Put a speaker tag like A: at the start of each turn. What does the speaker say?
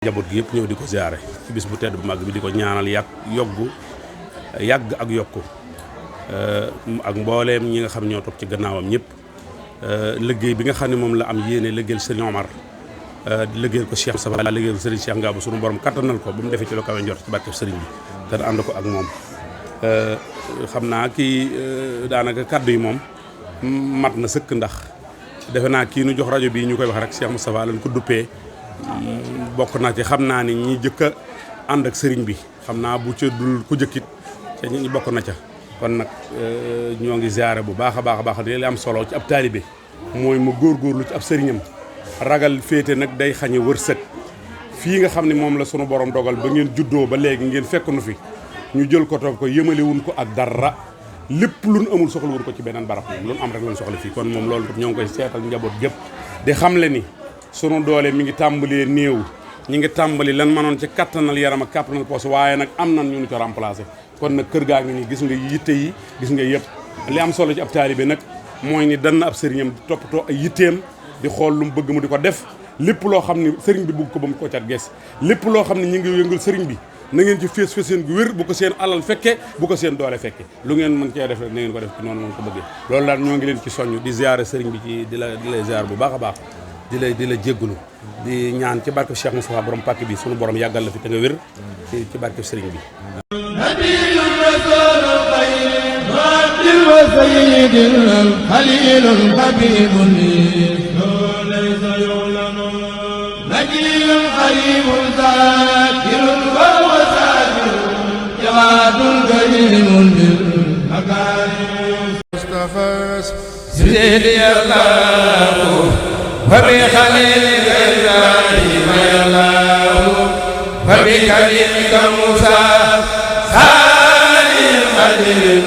A: njaboot gi yëpp ñëw di ko ziare ci bis bu tedd bu mag bi di ko ñaanal yàgg ak yokku ak mbooleem ñi nga xam ñoo topp ci gannaawam ñëpp liggéey bi nga xam ne moom la am yéene liggéeyal Serigne Omar liggéeyal ko Cheikh Moustapha liggéeyal ko Serigne Cheikh Ngabou sunu borom kattanal ko ba mu defee ci lu kawe njort ci barkeb Serigne bi te ànd ko ak moom xam naa kii daanaka kaddu yi moom mat na sëkk ndax defe naa kii nu jox rajo bii ñu koy wax rek Cheikh Moustapha lañ ko duppee bokk naa ci xam naa ni ñi jëkk a ànd ak sëriñ bi xam naa bu ca dul ku jëkkit te ñi bokk na ca kon nag ñoo ngi ziare bu baax a baax li am solo ci ab taalibe mooy mu góorgóorlu ci ab sëriñam ragal féete nag day xañe wërsëg fii nga xam ne moom la sunu borom dogal ba ngeen juddoo ba léegi ngeen fekk nu fi ñu jël ko toog ko yëmalewuñ ko ak dara lépp lu nu amul soxla wuñ ko ci beneen barab moom lu nu am rek lañ soxla fii kon moom loolu ñoo ngi koy seetal njaboot gépp di xamle ni sunu doole mi ngi tàmbalee néew ñi ngi tàmbali lan mënoon ci kattanal yaram ak kattanal poos waaye nag am nan ñu nu ko remplacé kon nag kër gaa ngi nii gis nga yitte yi gis nga yëpp li am solo ci ab taalibe nag mooy ni dan na ab sëriñam di toppatoo ay yitteem di xool lu mu bëgg mu di ko def lépp loo xam ne sëriñ bi bëgg ko ba mu ko cat gees lépp loo xam ne ñi ngi yëngal sëriñ bi na ngeen ci fees gu wér bu ko seen alal fekke bu ko seen doole fekke lu ngeen mën cee def rek na ngeen ko def ci noonu moom ko bëggee loolu daal ñoo ngi leen ci soññ di ziare sëriñ bi ci di la ziare bu baax a baax di la jéggulu di ñaan ci barke Cheikh Moustapha borom pàkk bi sunu borom yàggal la fi te nga wér ci barke sëriñ bi
B: وبخليلك إبراهيم يا الله وبكلمك موسى خالد الخليل